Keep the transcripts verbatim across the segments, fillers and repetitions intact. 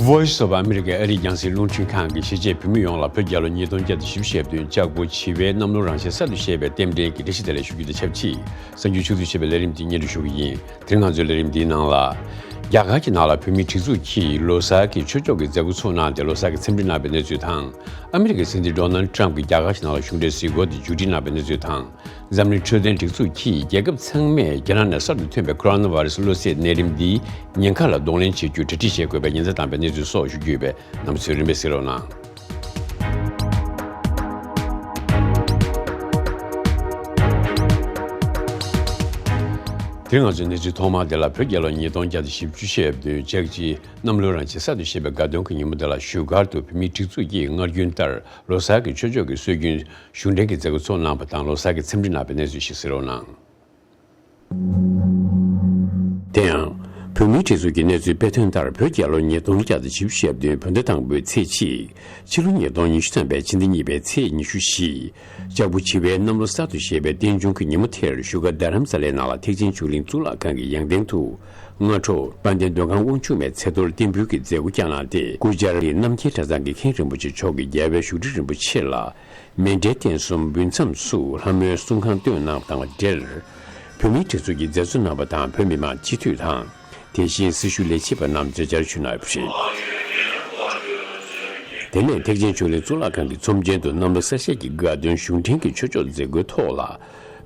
Voice of America ཨ་རིའི་རྒྱང་སྲིང་རླུང་འཕྲིན་ཁང་གིས་གཞིས་བྱེས་བོད་མི་ཡོངས་ལ་བོད་རྒྱལ་ལོ་ཉིས་སྟོང་བརྒྱ་དང་བཞི་བཅུ་ཞེ་བདུན་ལྕགས་ཕོ་བྱིས་པའི་གནམ་ལོ་རང་བཞིན་གསར་དུ་བཞད་པའི་རྟེན་འབྲེལ་གྱི་བཀྲ་ཤིས་བདེ་ལེགས་ཞུ་རྒྱུ་དང་ཆབས་ཅིག་གསར་འགྱུར་ཕྱོགས་བསྡུས་ཞེས་པའི་ལས་རིམ་འདི་སྙན་སྒྲོན་ཞུ་གི་ཡིན། དེ་རིང་ང་ཚོའི་ལས་རིམ་འདིའི་ནང་ལ། རྒྱ་གར་གྱི་ནང་ལ་བོད་མིའི་སྒྲིག་འཛུགས་ཀྱིས་ལོ་གསར་གྱི་ཆོས་ཕྱོགས་ཀྱི་མཛད་སྒོ་ཚོགས་གནང་སྟེ་ལོ་གསར་གྱི་འཚམས་འདྲི་གནང་བའི་གནས་ཚུལ་དང་། ཨ་མི་རི་ཀའི་སྲིད་འཛིན་ཌོ་ནལ་ཊམ་གྱིས་རྒྱ་གར་གྱི་ནང་ལ་གཞུང་འབྲེལ་གཟིགས་སྐོར་དེ་མཇུག་སྒྲིལ་གནང་བའི་གནས་ཚུལ་དང་། འཛམ་གླིང་འཕྲོད་བསྟེན་སྒྲིག་འཛུགས་ཀྱིས་རྒྱལ་ཁབ་ཚང་མས་རྒྱ་ནག་ནས་གསར་དུ་ཐོན་པའི་ཁོ་རོ་ན་བྷ་ར་སི་གློ་ཚད་ནད་རིམས་འདིའི་ཉེན་ཁ་ལ་གདོང་ལེན་བྱེད་རྒྱུར་གྲ་སྒྲིག་བྱེད་དགོས་པའི་ཉེན་བརྡ་བཏང་བའི་གནས་ཚུལ་སོགས་ཞུ་རྒྱུ་ཡོད་པས། རྣམ་པ་ཚོས་རིམ་པས་གསན་རོགས་གནང་། དེ་རིང་ང་ཚོའི་གནས་ཚུལ་ཐོག་མ་དེ་ལ། བོད་རྒྱལ་ལོ་ཉིས་སྟོང་བརྒྱ་དང་བཞི་བཅུ་ཞེ་བདུན་ལྕགས་བྱིའི་གནམ་ལོའི་རང་བཞིན་གསར་དུ་བཞད་པའི་དགའ་སྟོན་གྱི་ཉིན་མོ་དེ་ལ་བཞུགས་སྒར་དུ་བོད་མིའི་སྒྲིག་འཛུགས་ཀྱིས་སྔར་རྒྱུན་ལྟར་ལོ་གསར་གྱི་ཆོས་ཕྱོགས་ཀྱི་སྲོལ་རྒྱུན་གཞུང་འབྲེལ་གྱི་མཛད་སྒོ་ཚོགས་གནང་བ་དང་། ལོ་གསར་གྱི་འཚམས་འདྲི་གནང་བའི་གནས་ཚུལ་ཞིག་གསན་རོགས་གནང་། དེ་ཡང་། བོད་མིའི་སྒྲིག་འཛུགས་ཀྱི་གནས་ཚུལ་སྤེལ་དོན་ལྟར། བོད་རྒྱལ་ལོ་ཉིས་སྟོང་བརྒྱ་དང་བཞི་བཅུ་ཞེ་བདུན་བོད་ཟླ་དང་པོའི་ཚེས་གཅིག་ཕྱི་ལོ་ཉིས་སྟོང་ཉི་ཤུ་ཐམ་པའི་ཕྱི་ཟླ་གཉིས་པའི་ཚེས་ཉི་ཤུ་བཞི། ལྕགས་ཕོ་བྱིས་པའི་གནམ་ལོ་གསར་དུ་བཞད་པའི་རྟེན་འབྱུང་གི་ཉིན་མོ་དེར། བཞུགས་སྒར་རྡ་རམ་ས་ལའི་ནང་ལ་ཐེག་ཆེན་ཆོས་གླིང་གཙུག་ལག་ཁང་གི་ཡང་སྟེང་དུ། སྔ་དྲོ་དཔལ་ལྡན་མདོ་ཁམས་དབང་ཕྱུག་མའི་ཚེ་ཐོར་རྟེན་འབུལ་གྱི་མཛད་སྒོ་བསྐྱངས་གནང་སྟེ། སྐུ་བཅར་རྣམ་རྒྱལ་གྲྭ་ཚང་གི་མཁན་རིན་པོ་ཆེ་མཆོག་གིས་རྒྱལ་བའི་བཞུགས་ཁྲི་རིན་པོ་ཆེ་ལ་མཎྜལ་རྟེན་གསུམ་འབུལ་མཚམས་སུ་ལྷ་མོའི་གསུང་ཁང་བཏོན་གནང་བ་དང་འབྲེལ། བོད་མིའི་སྒྲིག་འཛུགས་ཀྱི་མཛད་གཙོ་རྣམ་པ་དང་བོད་མི་མང་སྤྱི་འཐུས་དང་། དེ་བཞིན་སྲི་ཞུ་ལས་བྱེད་པ་རྣམས་མཛད་འཆར་ཞུས་གནང་ཡོད་པ་རེད། དེ་ནས་ཐེག་ཆེན་ཆོས་གླིང་གཙུག་ལག་ཁང་གི་ཚོམས་ཆེན་དུ་གནམ་ལོ་གསར་བཞད་ཀྱི་དགའ་སྟོན་གཞུང་འབྲེལ་གྱི་ཆོས་ཕྱོགས་མཛད་སྒོའི་ཐོག་ལ།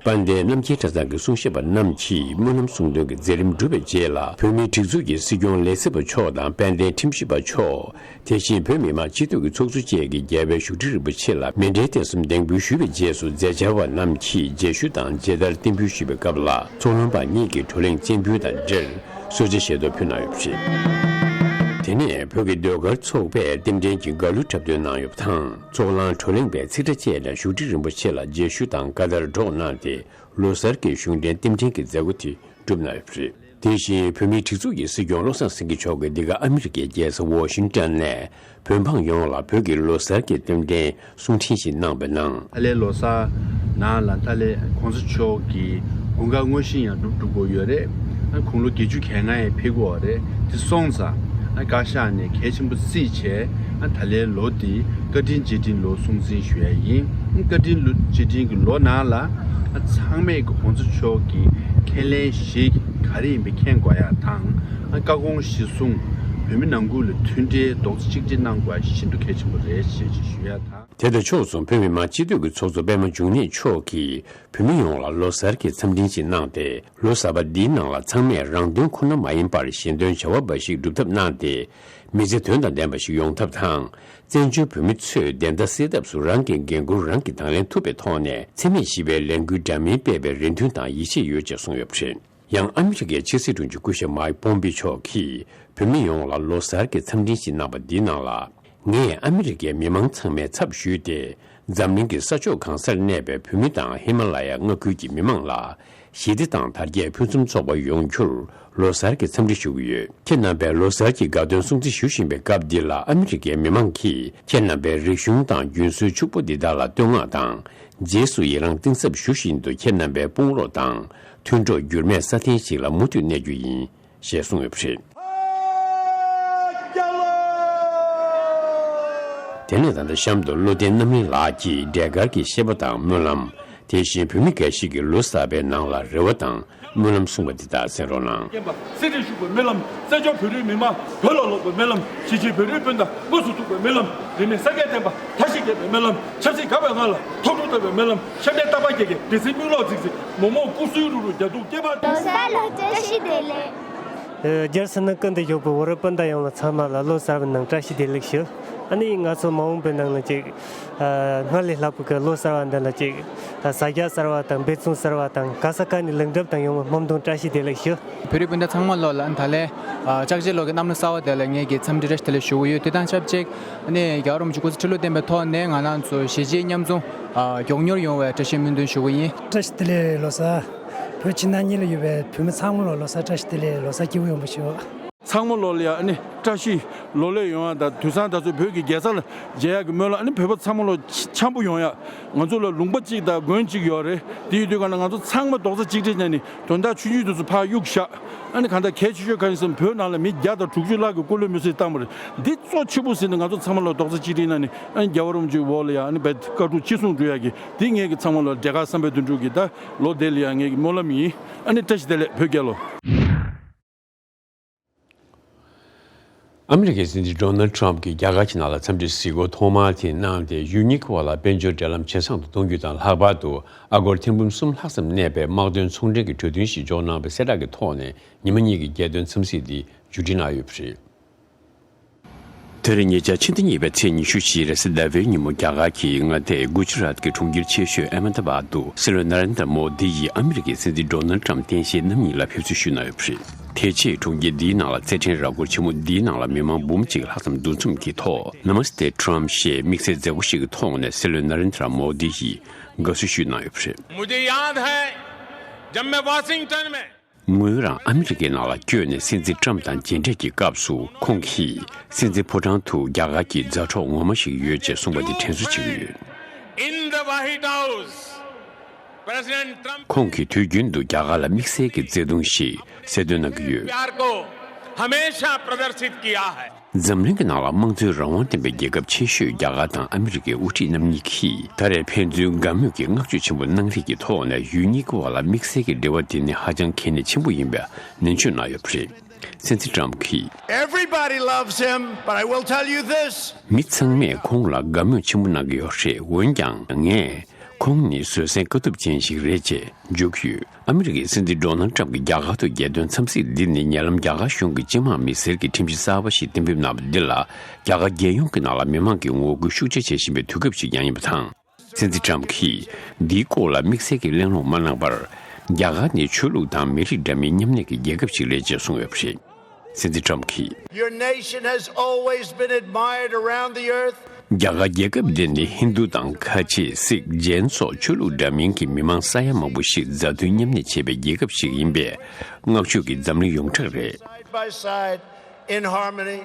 དཔལ་ལྡན་རྣམ་རྒྱལ་གྲྭ་ཚང་གི་གསུང་ཞབས་པ་རྣམས་ཀྱིས་སྨོན་ལམ་གསུང་འདོན་གྱི་མཛད་རིམ་གྲུབ་པའི་རྗེས་ལ། བོད་མིའི་སྒྲིག་འཛུགས་ཀྱི་སྲིད་སྐྱོང་ལས་བྱེད་པ་མཆོག་དང་དཔལ་ལྡན་ཁྲིམས་ཞིབ་པ་མཆོག་དེ་བཞིན་བོད་མི་མང་སྤྱི་འཐུས་ཀྱི་ཚོགས་གཙོ་བཅས་ཀྱིས་རྒྱལ་བའི་བཞུགས་ཁྲི་རིན་པོ་ཆེ་ལ་མཎྜལ་རྟེན་གསུམ་འདེགས་འབུལ་ཞུས་པའི་རྗེས་སུ། མཛད་འཆར་བ་རྣམས་ཀྱིས་མཇལ་ཞུ་དང་མཇལ་དར་རྟེན་འབུལ་ཞུས་པའི་སྐབས་ལ། ཚོགས་ལམ་པ་གཉིས་ཀྱིས་བགྲོ་གླེང་སྤྱན་འབུལ་དང་འབྲེལ་གསོལ་ཇ་བཞེས་སྟོབས་ཕུལ་གནང་ཡོད་པ་རེད། དེ་ནས་བོད་ཀྱི་ཟློས་གར་ཚོགས་པས་རྟེན་འབྲེལ་གྱི་དགའ་གླུ་འཁྲབ་སྟོན་གནང་ཡོད་པ་དང་། ཚོགས་ལམ་བགྲོ་གླེང་པས་ཚིག་ཕྲ་བཅས་ནས་བཞུགས་ཁྲི་རིན་པོ་ཆེ་ལ་མཇལ་ཞུ་དང་བཀའ་དར་སྒྲོག་གནང་སྟེ། ལོ་གསར་གྱི་གཞུང་འབྲེལ་རྟེན་འབྲེལ་གྱི་མཛད་སྒོ་དེ་གྲུབ་གནང་ཡོད་པ་རེད། དེ་བཞིན་བོད་མིའི་སྒྲིག་འཛུགས་ཀྱི་སྲིད་སྐྱོང་བློ་བཟང་སེང་གེ་མཆོག་གིས་འདི་ག་ཨ་མི་རི་ཀའི་རྒྱལ་ས་ཝོ་ཤིང་ཏན་ནས་བོད་འབངས་ཡོངས་ལ་བོད་ཀྱི་ལོ་གསར་གྱི་རྟེན་འབྲེལ་གསུང་འཕྲིན་ཞིག་གནང་བའི་ནང་། ད་ལོའི་ལོ་གསར་ནང་ལ་ད་ལོའི་གོང་ས་མཆོག་གི་དགུང་གྲངས་དངོས་གཞི་ཡང་འགྲུབ་འགྲོ་གི་ཡོད་རེད། དགུང་ལོ་བརྒྱད་ཅུ་གྱ་ལྔ་ཡང་ཕེབས་ཀྱི་ཡོད་རེད། དེ་སོང་ཙང་བཀའ་ཤག་ནས་གལ་ཆེན་པོ་བརྩིས་བྱས། ད་ལོའི་ལོ་འདི་བཀའ་དྲིན་རྗེས་དྲན་ལོ་སྲུང་བརྩི་ཞུ་ཡ་ཡིན། བཀའ་དྲིན་ལོ་རྗེས་དྲན་གྱི་ལོ་ནང་ལ་ཚང་མས་ཀྱི་གོང་ས་མཆོག་གི་ཁས་ལེན་བཞི་ག་རེ་ཡིན་པ་མཁྱེན་དགོས་ཡ་དང་། བཀའ་དགོངས་གཞིར་བཟུང་བོད་མི་ནང་ཁུལ་ལ་མཐུན་སྒྲིལ་རྡོག་རྩ་གཅིག་སྒྲིལ་གནང་དགོས་ཡ་ཤིན་ཏུ་གལ་ཆེན་པོ་རེད་ཅེས་ཞུ་ཡ་དང་། དེ་དང་ཕྱོགས་མཚུངས་བོད་མི་མང་སྤྱི་འཐུས་ཀྱི་ཚོགས་གཙོ་པད་མ་འབྱུང་གནས་མཆོག་གིས་བོད་མི་ཡོངས་ལ་ལོ་གསར་གྱི་འཚམས་འཕྲིན་ཞིག་གནང་སྟེ། ལོ་གསར་པ་འདིའི་ནང་ལ་ཚང་མས་རང་དོན་ཁོ་ན་མ་ཡིན་པར་གཞན་དོན་བྱ་བ་འབའ་ཞིག་སྒྲུབ་ཐབས་གནང་སྟེ། མི་ཚེ་དོན་དང་ལྡན་པ་ཞིག་ཡོང་ཐབས་དང་། བཙན་བྱོལ་བོད་མི་ཚོས་བདེན་མཐའ་གསལ་ཐབས་སུ་རང་གི་འགན་ཁུར་རང་གིས་དང་ལེན་ཐུབ་པའི་ཐོག་ནས། འཚེ་མེད་ཞི་བའི་ལས་འགུལ་འདྲ་མིན་སྤེལ་བའི་རེ་འདུན་དང་ཡིད་ཆེས་ཡོད་ཅེས་གསུངས་ཡོད་པ་རེད། ཡང་ཨ་མི་རི་ཀའི་ཕྱི་སྲིད་དྲུང་ཆེ་སྐུ་ཞབས་མཱིག་པོམ་པེ་མཆོག་གིས་བོད་མི་ཡོངས་ལ་ལོ་གསར་གྱི་འཚམས་འཕྲིན་ཞིག་གནང་བ་འདིའི་ནང་ལ། ངས་ཨ་མི་རི་ཀའི་མི་མང་ཚང་མའི་ཚབ་ཞུས་ཏེ། འཛམ་གླིང་གི་ས་ཕྱོགས་གང་སར་གནས་པའི་བོད་མི་དང་ཧི་མ་ལ་ཡ་མངའ་ཁུལ་གྱི་མི་མང་ལ། ཞི་བདེ་དང་དར་རྒྱས་ཕུན་སུམ་ཚོགས་པ་ཡོང་རྒྱུར་ལོ་གསར་གྱི་འཚམས་འདྲི་ཞུ་གི་ཡོད། ཁྱེད་རྣམ་པས་ལོ་གསར་གྱི་དགའ་སྟོན་སྲུང་བརྩི་ཞུ་བཞིན་པའི་སྐབས་འདི་ལ། ཨ་མི་རི་ཀའི་མི་མང་གིས་ཁྱེད་རྣམ་པའི་རིག་གཞུང་དང་རྒྱུན་སྲོལ་ཕྱུག་པོ་འདི་དག་ལ་བསྟོད་བསྔགས་དང་། རྗེས་སུ་ཡི་རང་གཏིང་ཟབ་ཞུ་བཞིན་དུ། ཁྱེད་རྣམ་པའི་དཔུང་རོགས་དང་མཐུན་གྲོགས་འགྱུར་མེད་སྲ་བརྟན་ཞིག་ལ་མུ་མཐུད་གནས་རྒྱུ་ཡིན། ཞེས་གསུངས་ཡོད་པ་རེད། དེ་ནས་ད་ལྟ་གཤམ་དུ་བློ་བརྟན་རྣམ་གླིང་ལགས་ཀྱིས་འབྲས་དཀར་གྱི་བཤད་པ་དང་སྨོན་ལམ། དེ་བཞིན་བོད་མི་འགའ་ཞིག་གིས་ལོ་གསར་པའི་ནང་ལ་རེ་བ་དང་སྨོན་ལམ་གསུངས་པ་འདི་དག་གསན་རོགས་གནང་། བསྐྱེད་པ། གསེར་ཁྲིར་བཞུགས་པའི་སྨོན་ལམ། བཙན་བྱོལ་བོད་རིགས་མི་མང་བོད་ལ་ལོག་པའི་སྨོན་ལམ། གཞིས་བྱེས་བོད་རིགས་སྤུན་ཟླ་དངོས་སུ་ཐུག་པའི་སྨོན་ལམ། རིས་མེད་སངས་རྒྱས་བསྟན་པ་མཐའ་བཞི་རྒྱས་པའི་སྨོན་ལམ། ཆབ་སྲིད་འགག་པའི་ངང་ལ་ཐོག་དྲུག་དར་བའི་སྨོན་ལམ། ཤ་མེད་རྟ་ཕག་རྒྱལ་ཁའི་སྡེ་སྲིད་མིག་ལོག་འཛིན་ཚེ། མོག་མོག་སྐུ་གསོན་རུ་རུ་རྒྱ་སྡུག་སྐྱེ་བ། ལོ་གསར་ལ་བཀྲ་ཤིས་བདེ་ལེགས། ཨ། སྒེར་སུ་ནང་ཀུན་ཏུ་བཞུགས་པའི་བོད་རིགས་སྤུན་ཟླ་ཡོངས་ལ་ཚང་མ་ལ་ལོ་གསར་བའི་ནང་བཀྲ་ཤིས་བདེ་ལེགས་ཞུ། ཨ་ནི་ང་ཚོ་མ་འོངས་པའི་ནང་ལ་ཅིག་ཨ། སྔར་ལས་ལྷག་པའི་གི་ལོ་གསར་བ་འདི་ལ་ཅིག་ཨ། ཟ་རྒྱུ་གསར་བ་དང་འབད་བརྩོན་གསར་བ་དང་ག་ས་ག་ནས་ལེགས་འགྲུབ་དང་ཡོང་བའི་སྨོན་འདུན་བཀྲ་ཤིས་བདེ་ལེགས་ཞུ། བོད་རིགས་སྤུན་ཟླ་ཚང་མ་ལོ་ལ་ད་ལན་ཨ། ལྕགས་བྱི་ལོ་གི་གནམ་ལོ་གསར་བ་དེ་ལ་ངེད་ཀྱིས་འཚམས་འདྲི་བཀྲ་ཤིས་བདེ་ལེགས་ཞུ་གི་ཡོད། དེ་དང་ཆབས་ཅིག་ཨ་ནི་རྒྱལ་བ་རིན་པོ་ཆེ་སྐུ་ཚེ་ཁྲི་ལོ་བརྟན་པའི་ཐོག་ནས་ང་རང་ཚོ་གཞིས་བྱེས་མཉམ་འཛོམས་ཨ། མགྱོགས་མྱུར་ཡོང་བའི་བཀྲ་ཤིས་སྨོན་འདུན་ཞུ་གི་ཡིན། བཀྲ་ཤིས་བདེ་ལེགས་ལོ་གསར། བོད་ཕྱི་ནང་གཉིས་ལ་ཡོད་པའི་བོད་མི་ཚང་མ་ལ་ལོ་གསར་བཀྲ་ཤིས་བདེ་ལེགས་ལོ་གསར་སྐྱིད་པོ་ཡོང་བ་ཞུ། ཚང་མ་ལོ་ལ་ཡ་ཨ་ནི་བཀྲ་ཤིས་ལོ་ལེགས་ཡོང་ཡ་དང་། དུས་སང་ད་ཚོད་བོད་ཀྱི་རྒྱལ་ས་ལ་མཇལ་ཡག་གི་སྨོན་ལམ། ཨ་ནི་བོད་པ་ཚང་མ་ལོ་འཆམ་པོ་ཡོང་ཡ། ང་ཚོ་ལ་ལུང་པ་གཅིག་དང་དགོན་གཅིག་ཡོད་རེད། དེ་ཡོད་དུས་ག་ན་ང་ཚོ་ཚང་མ་རྡོག་རྩ་གཅིག་སྒྲིལ་གནང་ནས་དོན་དག་ཆུང་ཆུང་དེ་ཚོ་ཕར་གཡུག་བཞག་ཨ་ནི་གང་ལྟར་གལ་ཆེ་ཤོས་ག་ཡིན་ཟེར་ན་བོད་ནང་ལ་མི་བརྒྱ་དང་དྲུག་ཅུ་ལྷག་གི་སྐུ་ལུས་མེར་སྲེག་བཏང་བ་རེད། འདི་གཙོ་ཆེ་པོ་ཟེར་ནས་ང་ཚོ་ཚང་མ་ལ་རྡོག་རྩ་གཅིག་སྒྲིལ་གནང་ནས་ཨ་ནི་རྒྱལ་བ་རིན་པོ་ཆེའི་འོག་ལ་ཡ་ཨ་ནི་བཀའ་དྲིན་ཅི་བསྲུང་འགྲུབ་ཡ་གི་འདི་ངེད་ཀྱི་ཚང་མ་ལ་འབྲས་དཀར་བསམ་འཕེལ་དོན་གྲུབ་ཀྱི་ད་ལོ་དེ་ལ་ཡ་ངེད་ཀྱི་སྨོན་ལམ་ཡིན། ཨ་ནི་བཀྲ་ཤིས་བདེ་ལེགས་བོད་རྒྱལ་ལོ། ཨ་མི་རི་ཀའི་སྲིད་འཛིན་ཌོ་ནལ་ཊམ་གྱིས་རྒྱ་གར་གྱི་ནང་ལ་འཚམས་འདྲི་གཟིགས་སྐོར་ཐོག་མར་དེ་གནང་སྟེ། ཡུལ་གཉིས་ཀྱི་བར་ལ་དཔལ་འབྱོར་འབྲེལ་ལམ་ཇེ་བཟང་དུ་གཏོང་རྒྱུ་དང་། ལྷག་པར་དུ་ཨ་སྒོར་ཐེར་འབུམ་གསུམ་ལྷག་ཙམ་གནས་པའི་དམག་དོན་ཚོང་འབྲེལ་གྱི་གྲོས་མཐུན་ཞིག་འཇོག་གནང་བའི་གསལ་བསྒྲགས་ཀྱི་ཐོག་ནས། ཉི་མ་གཉིས་ཀྱི་རྒྱལ་དོན་འཚམས་གཟིགས་འདི་མཇུག་སྒྲིལ་གནང་ཡོད་པ་རེད། ད་རེས་ཉེ་ཆར་ཕྱི་ཟླ་གཉིས་པའི་ཚེས་ཉི་ཤུ་བཞི་རེས་གཟའ་ཟླ་བའི་ཉིན་མོ། རྒྱ་གར་གྱི་མངའ་སྡེ་གུ་ཇི་རཱཏ་ཀྱི་གྲོང་ཁྱེར་ཆེ་ཤོས་ཨེ་མ་ད་བཱད་དུ་སྲིད་བློན་ན་རེན་དྲ་མོ་དི་ཡིས་ཨ་མི་རི་ཀའི་སྲིད་འཛིན་ཌོ་ནལ་ཊམ་རྟེན་གཞིའི་རྣམ་གཉིས་ལ་ཕེབས་བསུ་ཞུས་གནང་ཡོད་པ་རེད། དེ་རྗེས་གྲོང་ཁྱེར་འདིའི་ནང་ལ་རྩེད་འགྲན་ར་སྐོར་ཆེན་མོ་འདིའི་ནང་ལ་མི་མང་འབུམ་གཅིག་ལྷག་ཙམ་འདུ་འཛོམས་ཀྱི་ཐོག Namaste Trump ཞེས་དམིགས་བསལ་མཛད་སྒོ་ཞིག་གི་ཐོག་ནས་སྲིད་བློན་ན་རེན་དྲ་མོ་དི་ཡིས་དགའ་བསུ་ཞུས་གནང་ཡོད་པ་རེད། मुझे याद है, जब मैं वाशिंगटन में ངོས་རང་ཨ་མི་རི་ཀའི་ནང་ལ་བསྐྱོད་ནས་སྲིད་འཛིན་ཊམ་དང་མཇལ་འཕྲད་ཀྱི་སྐབས་སུ། ཁོང་གིས་སྲིད་འཛིན་ཕོ་བྲང་དུ་རྒྱ་གར་གྱི་མཛའ་གྲོགས་ངོ་མ་ཞིག་ཡོད་ཅེས་གསུངས་པ་དེ་དྲན་གསོ་བྱེད་ཀྱི་ཡོད། In the White House, President Trump ཁོང་གིས་དུས་རྒྱུན་དུ་རྒྱ་གར་ལ་དམིགས་བསལ་གྱི་བརྩེ་དུང་ཞིག་གསལ་སྟོན་གནང་གི་ཡོད། प्यार को हमेशा प्रदर्शित किया है। འཛམ་གླིང་གི་ནང་ལ་དམངས་གཙོའི་རང་དབང་ལྡན་པའི་རྒྱལ་ཁབ་ཆེ་ཤོས་རྒྱ་གར་དང་ཨ་མི་རི་ཀའི་དབུ་ཁྲིད་རྣམ་གཉིས་ཀྱིས་ད་རེས་ཕན་ཚུན་དགའ་མོས་ཀྱི་བསྔགས་བརྗོད་ཆེན་པོ་གནང་རེས་ཀྱི་ཐོག་ནས། ཡུལ་གཉིས་ཀྱི་བར་ལ་དམིགས་བསལ་གྱི་འབྲེལ་བ་དེ་ནི་ཧ་ཅང་གལ་གནད་ཆེན་པོ་ཡིན་པའི་ནན་བརྗོད་གནང་ཡོད་པ་རེད། སྲིད་འཛིན་ཊམ་གྱིས། Everybody loves him, but I will tell you this. མི་ཚང་མས་ཁོང་ལ་དགའ་མོས་ཆེན་པོ་གནང་གི་ཡོད་རེད། འོན་ཀྱང་ངས་ཁོང་ནི་བཟོད་བསྲན་དཀའ་ཐུབ་ཅན་ཞིག་རེད་ཅེས་བརྗོད་ཀྱི་ཡོད། ཨ་མི་རི་ཀའི་སྲིད་འཛིན་ཌོ་ནལ་ཊམ་གྱི་རྒྱ་གར་དུ་རྒྱལ་དོན་འཚམས་གཟིགས་འདི་ནི་ཉེ་ལམ་རྒྱ་གར་གཞུང་གིས་སྤྱི་དམངས་མི་སེར་གྱི་ཁྲིམས་གཞི་གསར་པ་ཞིག་གཏན་འབེབས་གནང་བ་འདི་ལ། རྒྱ་གར་རྒྱལ་ཡོངས་ཀྱི་ནང་ལ་མི་མང་གིས་ངོ་རྒོལ་ཤུགས་ཆེ་བྱེད་བཞིན་པའི་དུས་སྐབས་ཤིག་ཀྱང་ཡིན་པ་དང་། སྲིད་འཛིན་ཊམ་གྱིས་འདིའི་སྐོར་ལ་དམིགས་བསལ་གྱི་གླེང་སློང་མ་གནང་བར། རྒྱ་གར་ནི་ཆོས་ལུགས་དང་མི་རིགས་འདྲ་མིན་མཉམ་གནས་ཀྱི་རྒྱལ་ཁབ་ཞིག་རེད་ཅེས་གསུངས་ཡོད་པ་རེད། སྲིད་འཛིན་ཊམ་གྱིས། Your nation has always been admired around the earth. རྒྱ་གར་རྒྱལ་ཁབ་འདི་ནི་ཧིན་རྡུ་དང་ཁ་ཆེ། སིག་ཇེན་སོགས་ཆོས་ལུགས་འདྲ་མིན་གྱི་མི་མང་ས་ཡ་མང་པོ་ཞིག་མཛའ་མཐུན་མཉམ་གནས་བྱེད་པའི་རྒྱལ་ཁབ་ཞིག་ཡིན་པས། བསྔགས་བརྗོད་ཀྱི་འཛམ་གླིང་ཡོངས་གྲགས་རེད། Side by side, in harmony.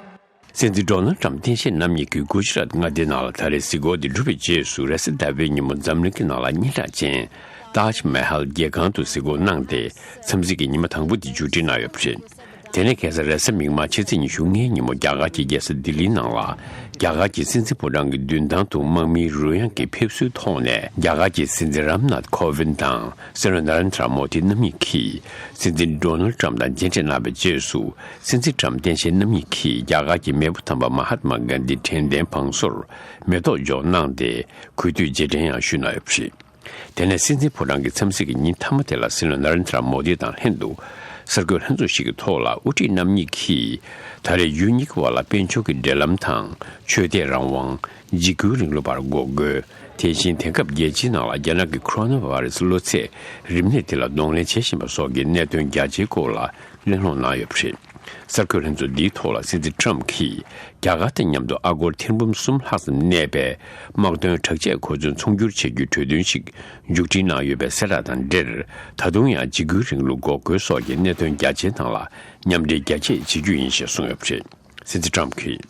སྲིད་འཛིན་ཌོ་ནལ་ཊམ་རྟེན་གཞིའི་རྣམ་གཉིས་ཀྱིས་གུ་ཇི་རཱཏ་མངའ་སྡེའི་ནང་ལ་ད་རེས་གཟིགས་སྐོར་དེ་གྲུབ་པའི་རྗེས་སུ། རེས་གཟའ་ཟླ་བའི་ཉིན་མོ་འཛམ་གླིང་གི་ནང་ལ་སྙན་གྲགས་ཅན་ཏཱཇ་མ་ཧལ་རྒྱལ་ཁང་དུ་གཟིགས་སྐོར་གནང་སྟེ། འཚམས་གཟིགས་ཀྱི་ཉི་མ་དང་པོ་དེ་མཇུག་སྒྲིལ་གནང་ཡོད་པ་རེད། དེ་ནས་ཁ་སང་རེས་གཟའ་མིག་དམར་ཕྱི་ཚེས་ཉི་ཤུ་ལྔའི་ཉིན་མོ། རྒྱ་གར་གྱི་རྒྱལ་ས་ལྡི་ལིའི་ནང་ལ་རྒྱ་གར་གྱི་སྲིད་འཛིན་ཕོ་བྲང་གི་མདུན་ཐང་དུ་དམག་མིའི་རོལ་དབྱངས་ཀྱི་ཕེབས་བསུའི་ཐོག་ནས། རྒྱ་གར་གྱི་སྲིད་འཛིན་རམ་ནཱཐ་ཁོ་ཝིན་དང་སྲིད་བློན་ན་རེན་དྲ་མོ་དི་རྣམ་གཉིས་ཀྱིས་སྲིད་འཛིན་ཌོ་ནལ་ཊམ་དང་མཇལ་འཕྲད་གནང་བའི་རྗེས་སུ། སྲིད་འཛིན་ཊམ་རྟེན་གཞིའི་རྣམ་གཉིས་ཀྱིས་རྒྱ་གར་གྱི་མེས་པོ་དམ་པ་མ་ཧཱ་ཏ་མ་གྷན་དྷིའི་དྲན་རྟེན་བང་སོར་མེ་ཏོག་འཇོག་གནང་སྟེ། གུས་འདུད་རྗེས་དྲན་ཡང་ཞུས་གནང་ཡོད་པ་རེད། དེ་ནས་སྲིད་འཛིན་ཕོ་བྲང་གི་འཚམས་གཟིགས་ཀྱི་ཉིན་མཐའ་མ་དེ་ལ། སྲིད་བློན་ན་རེན་དྲ་མོ་དི་དང་ལྷན་དུ་གསར་འགོད་ལྷན་ཚོགས་ཤིག་གི་ཐོག་ལ། དབུ་ཁྲིད་རྣམ་གཉིས་ཀྱིས་ད་རེས་ཡུལ་གཉིས་ཀྱི་བར་ལ་དཔལ་འབྱོར་གྱི་འབྲེལ་ལམ་དང་། ཆོས་དད་རང་དབང་། འཇིགས་སྐུལ་རིང་ལུགས་པར་འགོག་རྒོལ། དེ་བཞིན་དེང་སྐབས་རྒྱལ་སྤྱིའི་ནང་ལ་རྒྱ་ནག་གི་ཁོ་རོ་ན་བྷ་རེ་སི་གློ་ཚད་རིམས་ནད་དེ་ལ་གདོང་ལེན་བྱེད་བཞིན་པ་སོགས་ཀྱི་གནད་དོན་རྒྱ་ཆེའི་སྐོར་ལ་གླེང་སློང་གནང་ཡོད་པ་རེད། གསར་འགོད་ལྷན་ཚོགས་འདིའི་ཐོག་ལ། སྲིད་འཛིན་ཊམ་གྱིས་རྒྱ་གར་དང་མཉམ་དུ་ཨ་སྒོར་ཐེར་འབུམ་གསུམ་ལྷག་ཙམ་གནས་པའི་དམག་དོན་དྲག་ཆས་གོ་མཚོན་ཚོང་སྒྱུར་བྱེད་རྒྱུའི་གྲོས་མཐུན་ཞིག་མཇུག་སྒྲིལ་གནང་ཡོད་པའི་གསལ་བསྒྲགས་དང་འབྲེལ། ད་དུང་ཡང་འཇིགས་སྐུལ་རིང་ལུགས་འགོག་རྒོལ་སོགས་ཀྱི་གནད་དོན་རྒྱ་ཆེའི་ནང་ལ་མཉམ་འབྲེལ་རྒྱ་སྐྱེད་བྱེད་རྒྱུ་ཡིན་ཞེས་གསུངས་ཡོད་པ་རེད། སྲིད་འཛིན་ཊམ་གྱིས།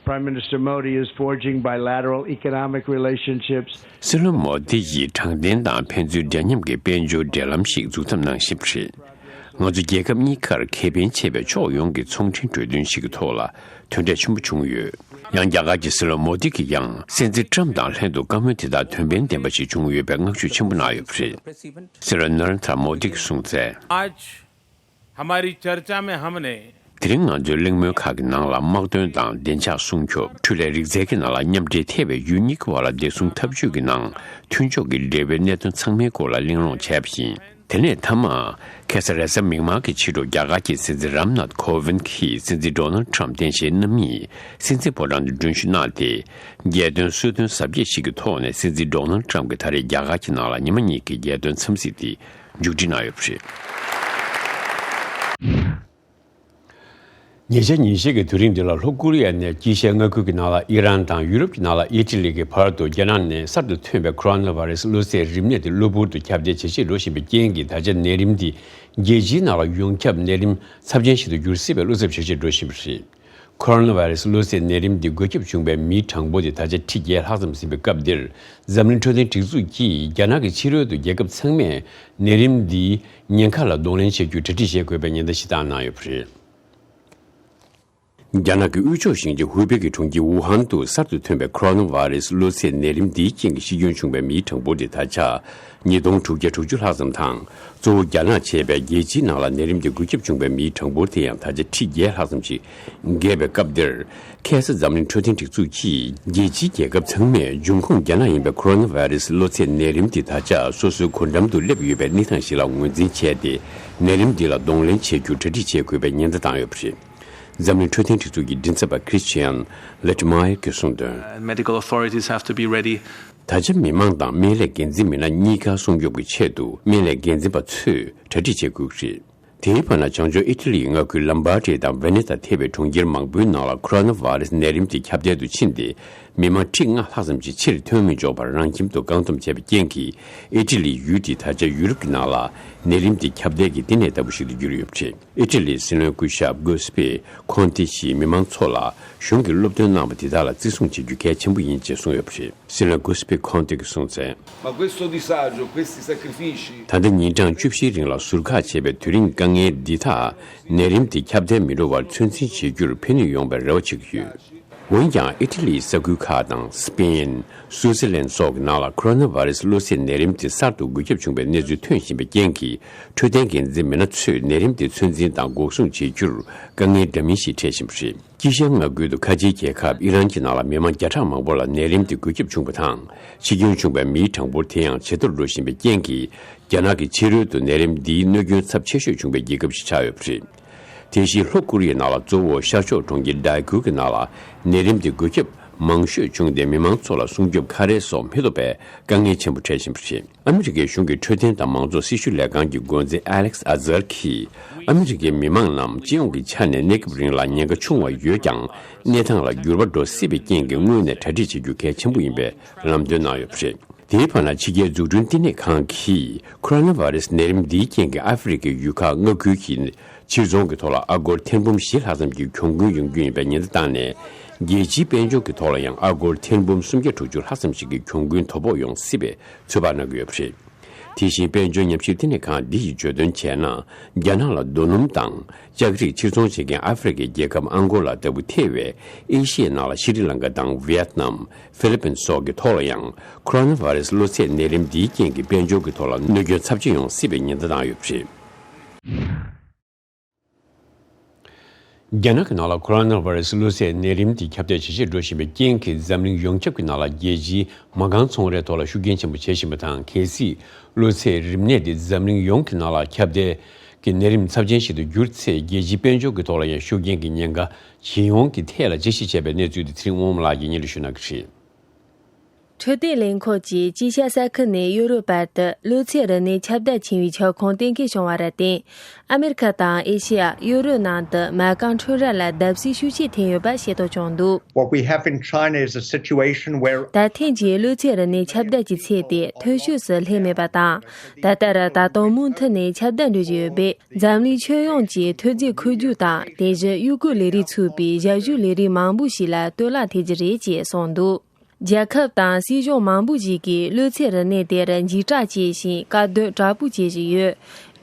Prime Minister Modi is forging bilateral economic relationships. སྲིད་བློན་མོ་དི་ཡིས་དྲང་བདེན་དང་ཕན་ཚུན་འདྲ་མཉམ་གྱི་དཔལ་འབྱོར་འབྲེལ་ལམ་ཞིག་འཛུགས་ཐབས་གནང་བཞིན་པ་རེད། ང་ཚོ་རྒྱལ་ཁབ་གཉིས་ཀར་ཁེ་ཕན་ཆེ་བའི་ཕྱོགས་ཡོངས་ཀྱི་ཚོང་འབྲེལ་གྲོས་མཐུན་ཞིག་གི་ཐོག་ལ་དོན་འབྲས་ཆེན་པོ་བྱུང་ཡོད། ཡང་རྒྱ་གར་གྱི་སྲིད་བློན་མོ་དི་གིས་ཀྱང་སྲིད་འཛིན་ཊམ་དང་ལྷན་དུ་བཀའ་མོལ་དེ་དག་དོན་ཕན་ལྡན་པ་ཞིག་བྱུང་ཡོད་པའི་བསྔགས་བརྗོད་ཆེན་པོ་གནང་ཡོད་པ་རེད། སྲིད་བློན་ན་རེན་དྲ་མོ་དི་གིས་གསུངས་གསལ། आज हमारी चर्चा में हमने དེ་རིང་ང་ཚོའི་གླེང་མོལ་ཁག་གི་ནང་ལ། དམག་དོན་དང་བདེ་འཇགས་སྲུང་སྐྱོབ། འཕྲུལ་ལས་རིག་རྩལ་གྱི་ནང་ལ་མཉམ་འབྲེལ་ཐེ་བའི་ཡུལ་གཉིས་ཀྱི་བར་ལ་བདེ་སྲུང་འཐབ་ཇུས་ཀྱི་ནང་མཐུན་ཕྱོགས་ཀྱི་འབྲེལ་བའི་གནད་དོན་ཚང་མའི་སྐོར་ལ་གླེང་སློང་བྱས་པ་ཡིན། དེ་ནས་མཐའ་མ། ཁ་སང་རེས་གཟའ་མིག་དམར་གྱི་ཕྱི་དྲོ། རྒྱ་གར་གྱི་སྲིད་འཛིན་རམ་ནཱཐ་ཁོ་ཝིན་གྱིས་སྲིད་འཛིན་ཌོ་ནལ་ཊམ་རྟེན་གཞིའི་རྣམ་གཉིས་སྲིད་འཛིན་ཕོ་བྲང་དུ་མགྲོན་ཞུ་གནང་སྟེ། རྒྱལ་དོན་གསོལ་སྟོན་གཟབ་རྒྱས་ཤིག་གི་ཐོག་ནས། སྲིད་འཛིན་ཌོ་ནལ་ཊམ་གྱིས་ད་རེས་རྒྱ་གར་གྱི་ནང་ལ་ཉི་མ་གཉིས་ཀྱི་རྒྱལ་དོན་འཚམས་གཟིགས་དེ་མཇུག་སྒྲིལ་གནང་ཡོད་པ་རེད། ཉེ་ཆར་ཉིན་ཤས་ཀྱི་དུས་རིང་འདི་ལ། ལྷོ་ཀོ་རི་ཡ་ནས་དཀྱིལ་ཤར་མངའ་ཁུལ་གྱི་ནང་ལ་ཨི་རན་དང་། ཡུ་རོབ་ཀྱི་ནང་ལ་ཨི་ཊ་ལི་གྱི་བར་དུ་རྒྱ་ནག་ནས་གསར་དུ་ཐོན་པའི་ཁོ་རོ་ན་བྷ་རེ་སི་གློ་ཚད་རིམས་ནད་དེ་གློ་བུར་དུ་ཁྱབ་གདལ་ཇེ་ཆེར་འགྲོ་བཞིན་པའི་རྐྱེན་གྱིས། ད་ཆ་ནད་རིམས་འདི་ རྒྱལ་སྤྱིའི་ནང་ལ་ཡོངས་ཁྱབ་ནད་རིམས་ཚབས་ཆེན་ཞིག་ཏུ་འགྱུར་སྲིད་པའི་བློ་འཚབ་ཇེ་ཆེར་འགྲོ་བཞིན་པ་རེད། ཁོ་རོ་ན་བྷ་རེ་སི་གློ་ཚད་ནད་རིམས་འདི་འགོས་ཁྱབ་བྱུང་བའི་མིའི་གྲངས་འབོར་དེ་ད་ཆ་ཁྲི་བརྒྱད་ལྷག་ཙམ་ཟིན་པའི་སྐབས་འདིར། འཛམ་གླིང་འཕྲོད་བསྟེན་སྒྲིག་འཛུགས་ཀྱིས་རྒྱ་ནག་གི་ཕྱི་རོལ་དུ་རྒྱལ་ཁབ་ཚང་མས་ནད་རིམས་འདིའི་ཉེན་ཁ་ལ་གདོང་ལེན་བྱེད་རྒྱུར་གྲ་སྒྲིག་བྱེད་དགོས་པའི་ཉེན་བརྡ་ཞིག་བཏང་གནང་ཡོད་པ་རེད། རྒྱ་ནག་གི་དབུས་ཕྱོགས་ཞིང་ཆེན་ཧུའུ་པེ་གི་གྲོང་ཁྱེར་ཝུ་ཧན་དུ་གསར་དུ་ཐོན་པའི་ཁོ་རོ་ན་བྷ་རེ་སི་གློ་ཚད་ནད་རིམས་འདིའི་རྐྱེན་གྱིས་ཤི་སྐྱོན་བྱུང་བའི་མིའི་གྲངས་འབོར་དེ་ད་ཆ་ཉིས་སྟོང་དྲུག་བརྒྱ་དྲུག་ཅུ་ལྷག་ཙམ་དང་། གཙོ་བོ་རྒྱ་ནག་བྱས་པའི་རྒྱལ་སྤྱིའི་ནང་ལ་ནད་རིམས་དེ་འགོས་ཁྱབ་བྱུང་བའི་མིའི་གྲངས་འབོར་དེ་ཡང་ད་ཆ་ཁྲི་བརྒྱད་ལྷག་ཙམ་ཞིག་བརྒལ་བའི་སྐབས་འདིར། ཁ་སང་འཛམ་གླིང་འཕྲོད་བསྟེན་སྒྲིག་འཛུགས་ཀྱིས་རྒྱལ་སྤྱིའི་རྒྱལ་ཁབ་ཚང་མས་འབྱུང་ཁུངས་རྒྱ་ནག་ཡིན་པའི་ཁོ་རོ་ན་བྷ་རེ་སི་གློ་ཚད་ནད་རིམས་དེ་ད་ཆ་སོ་སོའི་གོ་འགྲམ་དུ་སླེབས་ཡོད་པའི་གནས་སྟངས་ཤིག་ལ་ངོས་འཛིན་བྱས་ཏེ། ནད་རིམས་འདི་ལ་གདོང་ལེན་བྱེད་རྒྱུར་གྲ་སྒྲིག་བྱེད་དགོས་པའི་ཉེན་བརྡ་བཏང་ཡོད་པ་རེད། འཛམ་གླིང་འཕྲོད་བསྟེན་སྒྲིག་འཛུགས་ཀྱི་མགྲིན་ཚབ་པ་Christian Lechmeier གྱིས་གསུངས་དོན། And medical authorities have to be ready. ད་ཆ་མི་མང་དང་སྨན་ལས་འགན་འཛིན་མི་སྣ་གཉིས་ཀ་སྲུང་སྐྱོབ་ཀྱི་ཆེད་དུ་སྨན་ལས་འགན་འཛིན་པ་ཚོས་གྲ་སྒྲིག་བྱེད་དགོས་ཀྱི་རེད། དེའི་བར་ན་བྱང་ཕྱོགས་ཨི་ཊ་ལིའི་མངའ་ཁུལ་ལམ་བྷ་ཏྲི་དང་ཝེ་ནེ་ཐ་ཐེ་བའི་གྲོང་ཁྱེར་མང་པོའི་ནང་ལ་ཁོ་རོ་ན་བྷ་རེ་སི་ནད་རིམས་དེ་ཁྱབ་གདལ་དུ་ཕྱིན་ཏེ། མི་མང་ཁྲི་ལྔ་ལྷག་ཙམ་ཞིག་ཕྱིར་ཐོན་མི་ཆོག་པར་རང་ཁྱིམ་དུ་བཀག་སྡོམ་བྱས་པའི་རྐྱེན་གྱིས། ཨི་ཊ་ལིའི་ཡུལ་དེ་ད་ཆ་ཡུ་རོབ་ཀྱི་ནང་ལ་ནད་རིམས་དེ་ཁྱབ་གདལ་གྱི་བསྟི་གནས་ལྟ་བུ་ཞིག་ཏུ་གྱུར་ཡོད་པ་རེད། ཨི་ཊ་ལིའི་སྲིད་བློན་སྐུ་ཞབས་གུ་སི་པེ་ཁོན་ཏེ་ཞིག་མི་མང་ཚོ་ལ་གཞུང་གིས་སློབ་སྟོན་གནང་བ་དེ་དག་ལ་བརྩི་སྲུང་བྱེད་རྒྱུ་གལ་ཆེན་པོ་ཡིན་ཅེས་གསུངས་ཡོད་པ་རེད། སྲིད་བློན་གུ་སི་པེ་ཁོན་ཏེ་གིས་གསུངས་གསལ། Ma questo disagio, questi sacrifici. ད་ལྟ་ཉིན་གྲངས་བཅུ་བཞིའི་རིང་ལ་ཟུར་བཀག་བྱས་པའི་དུས་རིང་དཀའ་ངལ་འདི་དག་ནད་རིམས་འདི་ཁྱབ་གདལ་མི་འགྲོ་བར་ཚོད་འཛིན་བྱེད་རྒྱུར་ཕན་ནུས་ཡོང་བའི་རེ་བ་བྱེད་ཀྱི་ཡོད། འོན་ཀྱང་ཨི་ཊ་ལིའི་ས་ཁུལ་ཁག་དང་སི་པེན། སུའུ་ཙི་ལན་སོགས་ཀྱི་ནང་ལ་ཁོ་རོ་ན་བྷ་རེ་སི་གློ་ཚད་ནད་རིམས་དེ་གསར་དུ་འགོས་ཁྱབ་བྱུང་བའི་གནས་ཚུལ་ཐོན་བཞིན་པའི་རྐྱེན་གྱིས། འཕྲོད་བསྟེན་འགན་འཛིན་མི་སྣ་ཚོས་ནད་རིམས་དེ་ཚོད་འཛིན་དང་འགོག་སྲུང་བྱེད་རྒྱུར་དཀའ་ངལ་འདྲ་མིན་ཞིག་འཕྲད་བཞིན་པ་རེད། དཀྱིལ་ཤར་མངའ་ཁུལ་དུ་ཁ་ཆེའི་རྒྱལ་ཁབ་ཨི་རན་གྱི་ནང་ལ་མི་མང་བརྒྱ་ཕྲག་མང་པོ་ལ་ནད་རིམས་དེ་འགོས་ཁྱབ་བྱུང་བ་དང་། འཆི་སྐྱོན་བྱུང་བའི་མིའི་གྲངས་འབོར་དེ་ཡང་ཇེ་མཐོར་འགྲོ་བཞིན་པའི་རྐྱེན་གྱིས། རྒྱ་ནག་གི་ཕྱི་རོལ་དུ་ནད་རིམས་འདིའི་གནོད་སྐྱོན་ཚབས་ཆེ་ཤོས་བྱུང་བའི་རྒྱལ་ཁབ་ཞིག་ཆགས་ཡོད་པ་རེད། དེ་བཞིན་ལྷོ་ཀོ་རི་ཡའི་ནང་ལ་གཙོ་བོ་ཤར་ཕྱོགས་གྲོང་ཁྱེར་ཌའི་ཁུལ་གྱི་ནང་ལ་ནད་རིམས་དེ་འགོས་ཁྱབ་མང་ཤོས་བྱུང་སྟེ། མི་མང་ཚོ་ལ་སྲུང་སྐྱོབ་ཁ་རས་སོགས་མི་ཐོབ་པའི་དཀའ་ངལ་ཆེན་པོ་འཕྲད་བཞིན་པ་རེད། ཨ་མི་རི་ཀའི་གཞུང་གི་འཕྲོད་བསྟེན་དང་མང་གཙོ་སྲི་ཞུ་ལས་ཁང་གི་འགོ་འཛིན་ཨ་ལེག་སི་ཨ་ཛར་གྱིས། ཨ་མི་རི་ཀའི་མི་མང་རྣམས་སྤྱི་ཡོངས་ཀྱི་ཆ་ནས་གནས་སྐབས་རིང་ལ་ཉེན་ཁ་ཆུང་བ་ཡོད་ཀྱང་། གནས་སྟངས་ལ་འགྱུར་བ་འགྲོ་སྲིད་པའི་རྐྱེན་གྱིས་སྔོན་ནས་གྲ་སྒྲིག་བྱེད་རྒྱུ་གལ་ཆེན་པོ་ཡིན་པའི་ལམ་སྟོན་གནང་ཡོད་པ་རེད། དེའི་བར་ན་ཕྱི་རྒྱལ་འཛུགས་སྐྲུན་བསྟི་གནས་ཁང་གིས་ཁོ་རོ་ན་བྷ་རེ་སི་ནད་རིམས་འདིའི་རྐྱེན་གྱིས་ཨ་ཧྥེ་རི་ཁའི་ཡུལ་ཁག་མངའ་ཁུལ་གྱི་ཕྱིར་ཚོང་གི་ཐོག་ལ་ཨ་སྒོར་ཐེར་འབུམ་བཞི་ལྷག་ཙམ་གྱི་གྱོང་གུན་ཡོང་རྒྱུ་ཡིན་པའི་ཉེན་བརྡ་བཏང་ནས། རྒྱལ་སྤྱིའི་དཔལ་འབྱོར་གྱི་ཐོག་ལ་ཡང་ཨ་སྒོར་ཐེར་འབུམ་སུམ་བརྒྱ་དྲུག་ཅུ་ལྷག་ཙམ་ཞིག་གི་གྱོང་གུན་དོ་ཕོག་ཡོང་སྲིད་པའི་ཚོད་དཔག་གནང་གི་ཡོད་པ་རེད། དེ་བཞིན་དཔལ་འབྱོར་ཉམས་ཞིབ་བསྟི་གནས་ཁང་འདི་ཡིས་བརྗོད་དོན་བྱས་ན། རྒྱ་ནག་ལ་རྡོ་སྣུམ་དང་ལྕགས་རིགས་ཕྱིར་ཚོང་བྱེད་མཁན་ཨ་ཧྥེ་རི་ཁའི་རྒྱལ་ཁབ་ཨང་གོ་ལ་ལྟ་བུ་ཐེ་བའི་ཨེ་ཤི་ཡའི་ནང་ལ་ཤི་རི་ལང་ཀ་དང་ཝི་ཡེད་ནམ། ཧྥི་ལི་པིན་སོགས་ཀྱི་ཐོག་ལ་ཡང་ཁོ་རོ་ན་བྷ་རེ་སི་གློ་ཚད་ནད་རིམས་འདིའི་རྐྱེན་གྱིས་དཔལ་འབྱོར་གྱི་ཐོག་ལ་གནོད་སྐྱོན་ཚབས་ཆེ་ཡོང་སྲིད་པའི་ཉེན་བརྡ་བཏང་ཡོད་པ་རེད། རྒྱ་ནག་གི་ནང་ལ་ཁོ་རོ་ན་བྷ་རེ་སི་གློ་ཚད་ནད་རིམས་དེ་ཁྱབ་གདལ་ཇེ་ཆེར་འགྲོ་བཞིན་པའི་རྐྱེན་གྱིས། འཛམ་གླིང་ཡོངས་ཁྱབ་ཀྱི་ནང་ལ་རྒྱལ་སྤྱིའི་མ་རྐང་ཚོང་རའི་ཐོག་ལ་ཤུགས་རྐྱེན་ཆེན་པོ་བྱེད་བཞིན་པ་དང་། གལ་སྲིད་གློ་ཚད་རིམས་ནད་དེ་འཛམ་གླིང་ཡོངས་ཀྱི་ནང་ལ་ཁྱབ་གདལ་གྱི་ནད་རིམས་ཚབས་ཆེན་ཞིག་ཏུ་གྱུར་ཚེ། རྒྱལ་སྤྱིའི་དཔལ་འབྱོར་གྱི་ཐོག་ལ་ཡང་ཤུགས་རྐྱེན་གྱི་ཉེན་ཁ་ཇེ་ཡོང་གི་ཐད་ལ་དཔྱད་ཞིབ་བྱས་པའི་གནས་ཚུལ་དེ་ཚེ་རིང་དབང་མོ་ལགས་ཀྱིས་སྙན་སྒྲོན་ཞུ་གནང་གི་རེད། འཕྲོད་བསྟེན་ལས་ཁུངས་ཀྱིས་དཀྱིལ་ཤར་ས་ཁུལ་ནས་ཡོ་རོབ་བར་དུ་གློ་ཚད་རིམས་ནད་ཁྱབ་གདལ་ཆེ་བའི་ཁྱབ་ཁོངས་གཏན་འཁེལ་བྱུང་བར་བརྟེན། ཨ་མེ་རི་ཁ་དང་ཨེ་ཤེ་ཡ། ཡོ་རོབ་ནང་དུ་མ་རྐང་འཕྲོད་ར་ལ་བརྡབ་གསིག་ཤུགས་ཆེ་ཐེབས་ཡོད་པ་ཤེས་རྟོགས་བྱུང་འདུག། What we have in China is a situation where ད་ཐེངས་ཀྱི་གློ་ཚད་རིམས་ནད་ཁྱབ་གདལ་གྱི་ཚད་དེ་མཐོ་ཤོས་སུ་སླེབས་མེད་པ་དང་། ད་ལྟར་ད་དུང་མུ་མཐུད་ནས་ཁྱབ་གདལ་འགྲོ་བཞིན་ཡོད་པས། འཛམ་གླིང་ཁྱོན་ཡོངས་ཀྱི་ཐོན་རྫས་མཁོ་རྒྱུག་དང་། དེ་བཞིན་གཡོས་སྐོར་ལས་རིགས་ཚུད་པའི་ཞབས་ཞུ་ལས་རིགས་མང་པོ་ཞིག་ལ་གཏོར་བརླག་ཐེབས་ཀྱི་རེད་ཅེས་གསུངས་འདུག། རྒྱལ་ཁབ་དང་སྲིད་གཞུང་མང་པོ་ཞིག་གིས་གློ་ཚད་རིམས་ནད་དེར་འཇིགས་སྐྲག་བྱེད་བཞིན་དཀའ་སྡུག་དྲག་པོ་བྱེད་བཞིན་ཡོད།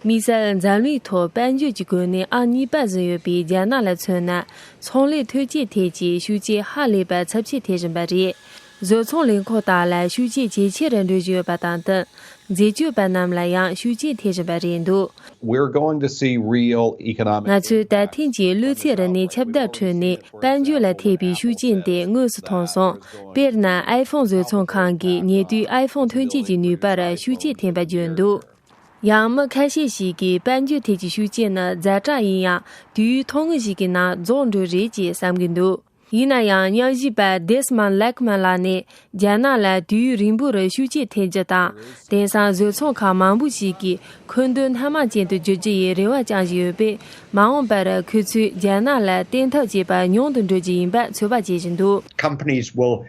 དམིགས་བསལ་འཛམ་གླིང་ཐོག་དཔལ་འབྱོར་གྱི་གོ་གནས་ཨང་གཉིས་པ་ཟིན་ཡོད་པའི་རྒྱ་ནག་ལ་མཚོན་ན། ཚོང་ལས་ཐོན་སྐྱེད་ཐད་ཀྱི་ཤུགས་རྐྱེན་ཧ་ལས་པར་ཚབས་ཆེ་ཐེབས་བཞིན་པ་རེད། བཟོ་ཚོང་ལས་ཁུངས་དག་ལ་ཤུགས་རྐྱེན་ཇེ་ཆེར་འགྲོ་བཞིན་ཡོད་པ་དང་བསྟུན། འཛད་སྤྱོད་པ་རྣམས་ལ་ཡང་ཤུགས་རྐྱེན་ཐེབས་བཞིན་པ་རེད་འདུག། We're going to see real economic ང་ཚོས་ད་ཐེངས་ཀྱི་གློ་ཚད་རིམས་ནད་ཁྱབ་གདལ་ཁྲོད་ནས་དཔལ་འབྱོར་ལ་ཐེབས་པའི་ཤུགས་རྐྱེན་དེ་དངོས་སུ་མཐོང་སོང་། དཔེར་ན། ཨའི་ཕོན་བཟོ་ཚོང་ཁང་གིས་ཉེ་དུས་ཨའི་ཕོན་ཐོན་སྐྱེད་ཀྱི་ནུས་པར་ཤུགས་རྐྱེན་ཐེབས་པ་བརྗོད་འདུག། ཡང་མི་ཁ་ཤས་ཤིག་གིས་དཔལ་འབྱོར་ཐད་ཀྱི་ཤུགས་རྐྱེན་ནི་ཛ་དྲག་ཡིན་ཡང་། དུས་ཡུན་ཐུང་ངུ་ཞིག་གི་ནང་རྫོགས་འགྲོ་རེད་ཅེས་བསམ་གྱི་འདུག། ཡིན་ན་ཡང་། མཉམ་ཞུགས་པ་Desmond Lachman ལགས་ནས། རྒྱ་ནག་ལ་དུས་ཡུན་རིང་པོར་ཤུགས་རྐྱེན་ཐེབས་རྒྱུ་དང་། དེང་སང་བཟོ་ཚོང་ཁང་མང་པོ་ཞིག་གིས་མཁོ་འདོན་སྣ་མང་ཅན་དུ་བསྒྱུར་རྒྱུ་ཡི་རེ་བ་བཅངས་བཞིན་ཡོད་པས། མ་འོངས་པར་ཁོ་ཚོས་རྒྱ་ནག་ལ་བརྟེན་ཐབས་བྱེད་པ་ཉུང་དུ་འགྲོ་རྒྱུ་ཡིན་པ་ཚོད་དཔག་བྱེད་བཞིན་འདུག། Companies will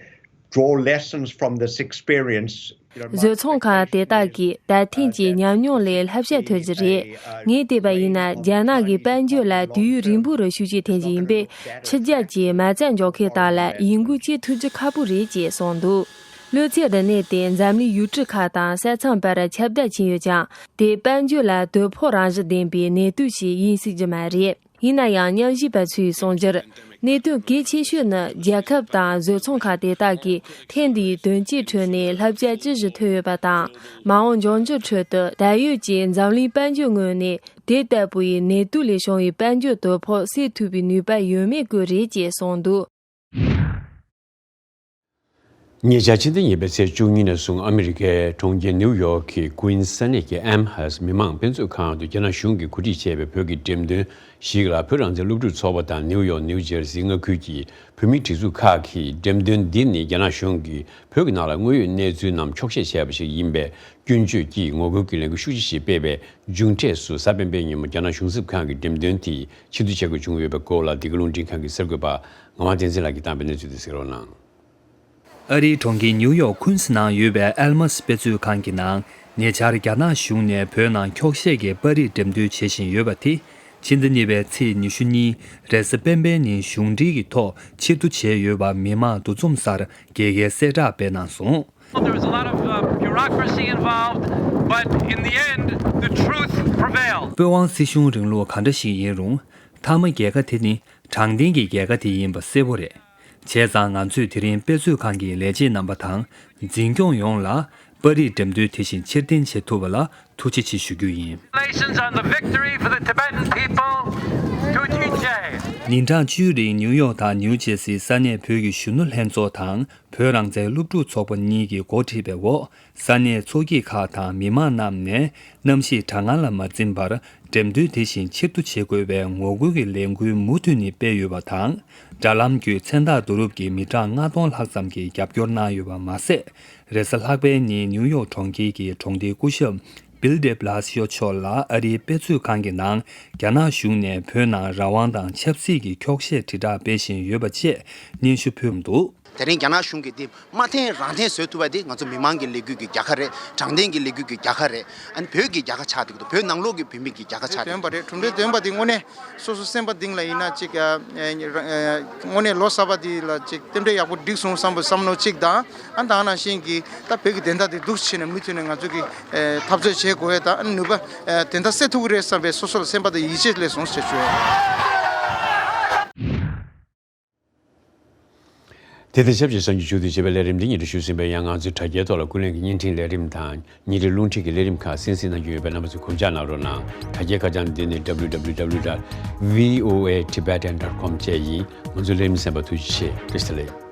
draw lessons from this experience. བཟོ་ཚོང་ཁང་དེ་དག་གིས་ད་ཐེངས་ཀྱི་ཉམས་མྱོང་ལས་བསླབ་བྱ་ཐོན་གྱི་རེད། ངས་བལྟས་པ་ཡིན་ན། རྒྱ་ནག་གི་དཔལ་འབྱོར་ལ་དུས་ཡུན་རིང་པོའི་རིང་ཤུགས་རྐྱེན་ཐེབས་ཀྱི་ཡིན་པས། ཕྱི་རྒྱལ་གྱི་མ་རྩ་འཇོག་མཁན་དག་ལ་ཡིད་འགུལ་སྐྱེ་ཐུབ་རྒྱུ་ཁག་པོ་རེད་ཅེས་གསུངས་འདུག། གློད་ཚན་འདི་ནས་དེ་འཛམ་གླིང་ཡུལ་གྲུ་ཁག་དང་ས་མཚམས་བར་ཁྱབ་གདལ་ཕྱིན་ཡོད་ཀྱང་། དེ་དཔལ་འབྱོར་ལ་དོ་ཕོག་རང་བཞིན་ལྡན་པའི་གནས་སྟངས་ཤིག་ཡིན་སྲིད་ཀྱི་མ་རེད། ཡིན་ན་ཡང་། མཉམ་ཞུགས་པ་ཚོས་གསུངས་རྒྱུར། གནད་དོན་གལ་ཆེ་ཤོས་ནི། རྒྱལ་ཁབ་དང་བཟོ་ཚོང་ཁང་དེ་དག་གིས་ཐེངས་འདིའི་དོན་རྐྱེན་ཁྲོད་ནས་བསླབ་བྱ་ཅི་ཞིག་ཐོན་ཡོད་པ་དང་། མ་འོངས་འབྱུང་འགྱུར་ཁྲོད་དུ་ད་ཡོད་ཀྱི་འཛམ་གླིང་དཔལ་འབྱོར་ངོས་ནས། དེ་ལྟ་བུའི་གནད་དོན་ལས་བྱུང་བའི་དཔལ་འབྱོར་དོ་ཕོག་སེལ་ཐུབ་པའི་ནུས་པ་ཡོད་མེད་སྐོར་རེད་ཅེས་གསུངས་འདུག། ཉེ་ཆར་ཕྱི་ཟླ་གཉིས་པའི་ཚེས་བཅུ་གཉིས་ནས་བཟུང་ཨ་མི་རི་ཀའི་གྲོང་ཁྱེར་ནིའུ་ཡོག་གི་ཀུན་ས་གནས་ཀྱི་ཨེམ་ཧར་སི་མི་མང་དཔེ་མཛོད་ཁང་དུ་རྒྱ་ནག་གཞུང་གིས་གོ་སྒྲིག་བྱས་པའི་བོད་ཀྱི་འགྲེམས་སྟོན་ཞིག་ལ། བོད་རང་བཙན་སློབ་ཕྲུག་ཚོགས་པ་དང་ནིའུ་ཡོག་ནིའུ་ཇར་སི་མངའ་ཁུལ་གྱི་བོད་མིའི་སྒྲིག་འཛུགས་ཁག་གིས། འགྲེམས་སྟོན་འདི་ནི་རྒྱ་ནག་གཞུང་གིས་བོད་ཀྱི་ནང་ལ་དངོས་ཡོད་གནས་ཚུལ་རྣམས་འཁྱོག་བཤད་བྱས་པ་ཞིག་ཡིན་པའི་སྐྱོན་བརྗོད་ཀྱིས་ངོ་རྒོལ་གྱི་ལས་འགུལ་ཤུགས་ཆེ་ཞིག་སྤེལ་བའི་མཇུག་འབྲས་སུ། གཟའ་སྤེན་པའི་ཉིན་མོ་རྒྱ་ནག་གཞུང་ཚབ་ཁང་གིས་འགྲེམས་སྟོན་དེ་ཕྱིར་བསྡུ་བྱེད་དགོས་བྱུང་ཡོད་པའི་སྐོར་ལ། འདི་ག་རླུང་འཕྲིན་ཁང་གི་གསར་འགོད་པ་ངག་དབང་བསྟན་འཛིན་ལགས་ཀྱིས་བཏང་བའི་གནས་ཚུལ་དེ་གཟིགས་རོགས་གནང་། ཨ་རིའི་གྲོང་ཁྱེར་ནིའུ་ཡོག་ཀུན་སི་ནང་ཡོད་པའི་ཨེལ་མ་སི་དཔེ་མཛོད་ཁང་གི་ནང་། ཉེ་ཆར་རྒྱ་ནག་གཞུང་ནས་བོད་ནང་འཁྱོག་བཤད་ཀྱི་པར་རིས་འགྲེམས་སྟོན་བྱེད་བཞིན་ཡོད་པ་དེ། ཕྱི་ཟླ་གཉིས་པའི་ཚེས་ཉི་ཤུ་གཉིས་རེས་གཟའ་སྤེན་པའི་ཉིན་གཞུང་འབྲེལ་གྱི་ཐོག་ཕྱིར་བསྡུ་བྱས་ཡོད་པ་མི་མང་འདུ་འཛོམས་སར་རྒྱལ་ཁའི་གསལ་བསྒྲགས་སྤེལ་གནང་སོང་། There was a lot of uh, bureaucracy involved, but in the end, the truth prevailed. དབང་སྲིད་གཞུང་རིང་ལུགས་ག་འདྲ་ཞིག་ཡིན་རུང་། མཐའ་མ་རྒྱལ་ཁ་དེ་ནི་དྲང་བདེན་གྱི་རྒྱལ་ཁ་དེ་ཡིན་པ་གསལ་པོ་རེད། བྱས་ཙང་ང་ཚོས་དེ་རིང་དཔེ་མཛོད་ཁང་གི་ལས་བྱེད་རྣམ་པ་དང་འཛིན་སྐྱོང་ཡོངས་ལ་པར་རིས་འགྲེམས་སྟོན་དེ་བཞིན་ཕྱིར་འཐེན་བྱེད་ཐུབ་པ་ལ་ཐུགས་རྗེ་ཆེ་ཞུ་རྒྱུ་ཡིན། Congratulations on the victory for the Tibetan people. Tujinche. ཉིན་གྲངས་བཅུའི་རིང་ནིའུ་ཡོག་དང་ནིའུ་ཇེ་སིའི་ས་གནས་བོད་ཀྱི་གཞོན་ནུ་ལྷན་ཚོགས་དང་། བོད་རང་བཙན་སློབ་ཕྲུག་ཚོགས་པ་གཉིས་ཀྱིས་འགོ་ཁྲིད་པའི་འོག་ས་གནས་ཚོགས་སྐྱིད་ཁག་དང་མི་མང་རྣམས་ནས་གནམ་གཤིས་གྲང་ངར་ལ་མ་འཛེམས་པར་འགྲེམས་སྟོན་དེ་བཞིན་ཕྱིར་བསྡུ་བྱེད་དགོས་པའི་ངོ་རྒོལ་གྱི་ལས་འགུལ་མུ་མཐུད་ནས་སྤེལ་ཡོད་པ་དང་། དྲ་ལམ་བརྒྱུད་མཚན་རྟགས་བསྡུ་རུབ་ཀྱིས་མི་གྲངས་ལྔ་སྟོང་ལྷག་ཙམ་གྱིས་རྒྱབ་སྐྱོར་གནང་ཡོད་པ་མ་ཟད། རེས་གཟའ་ལྷག་པའི་ཉིན་ནིའུ་ཡོག་གྲོང་ཁྱེར་གྱི་གྲོང་སྡེའི་སྐུ་ཞབས་བིལ་ཌེ་བྷ་ལ་སི་ཡོ་མཆོག་ལ་ཨ་རིའི་དཔེ་མཛོད་ཁང་གི་ནང་རྒྱ་ནག་གཞུང་ནས་བོད་ནང་རང་དབང་དང་ཆབ་སྲིད་ཀྱི་འཁྱོག་བཤད་དྲིལ་བསྒྲགས་སྤེལ་བཞིན་ཡོད་པ་བཅས་སྙན་ཞུ་ཕུལ་འདུག། དེ་རིང་རྒྱ་ནག་གཞུང་གིས་འདི་མ་འཐེན་རང་འཐེན་བཟོས་ཐུབ་པ་དེ་ང་ཚོ་མི་མང་གི་ལས་འགུལ་གྱི་རྒྱལ་ཁ་རེད། དྲང་བདེན་གྱི་ལས་འགུལ་གྱི་རྒྱལ་ཁ་རེད། ཨ་ནི་བོད་ཀྱི་རྒྱལ་ཁ་ཆགས་འདུག། བོད་ནང་ལོགས་ཀྱི་བོད་མི་གི་རྒྱལ་ཁ་ཆགས་འདུག། དོན་པ་རེད། གྲུབ་འབྲས་དོན་པ་འདི་དངོས་གནས་སོ་སོ་སེམས་པ་གཏིང་ལ་ཡིན་ན་ཅིག་ཨ་ཨ་དངོས་གནས་ལོ་གསར་པ་འདི་ལ་ཅིག་རྟེན་འབྲེལ་ཡག་པོ་འགྲིག་སོང་བསམ་པའི་བསམ་བློ་ཅིག་དང་། ཨ་ད་ནང་བཞིན་གྱི་ད་བོད་ཀྱི་བདེན་མཐའ་འདི་འདུག་བྱས་ནས་མུ་མཐུད་ནས་ང་ཚོ་གི་ཨ་འཐབ་རྩོད་བྱེད་དགོས་ཡས་དང་། ཨ་ནུས་པ་ཨ་བདེན་མཐའ་གསལ་ཐུབ་ཀྱི་རེད་བསམ་པའི་སོ་སོ་ལ་སེམས་པ་དང་ཡིད་ཆེས་སླེབས་སོང་ཞེས་ཞུ། དེ་དང་ཆབས་ཅིག་གསར་འགྱུར་མཇུག་སྡུད་བྱེད་པའི་ལས་རིམ་འདི་སྙན་སྒྲོན་ཞུས་ཟིན་པས། ཡང་ང་ཚོའི་དྲ་རྒྱའི་ཐོག་ལ་ཀུན་གླེང་གི་བརྙན་འཕྲིན་ལས་རིམ་དང་། ཉིན་རེའི་རླུང་འཕྲིན་གྱི་ལས་རིམ་ཁག་གསན་གཟིགས་གནང་རྒྱུ་ཡོད་པས། རྣམ་པ་ཚོས་གོམས་འཇགས་གནང་རོགས་གནང་། དྲ་རྒྱའི་ཁ་བྱང་འདི་ནི་W W W dot V O A Tibetan dot com བཅས་ཡིན། ང་ཚོའི་ལས་རིམ་གསན་པར་ཐུགས་རྗེ་ཆེ། བཀྲ་ཤིས་བདེ་ལེགས།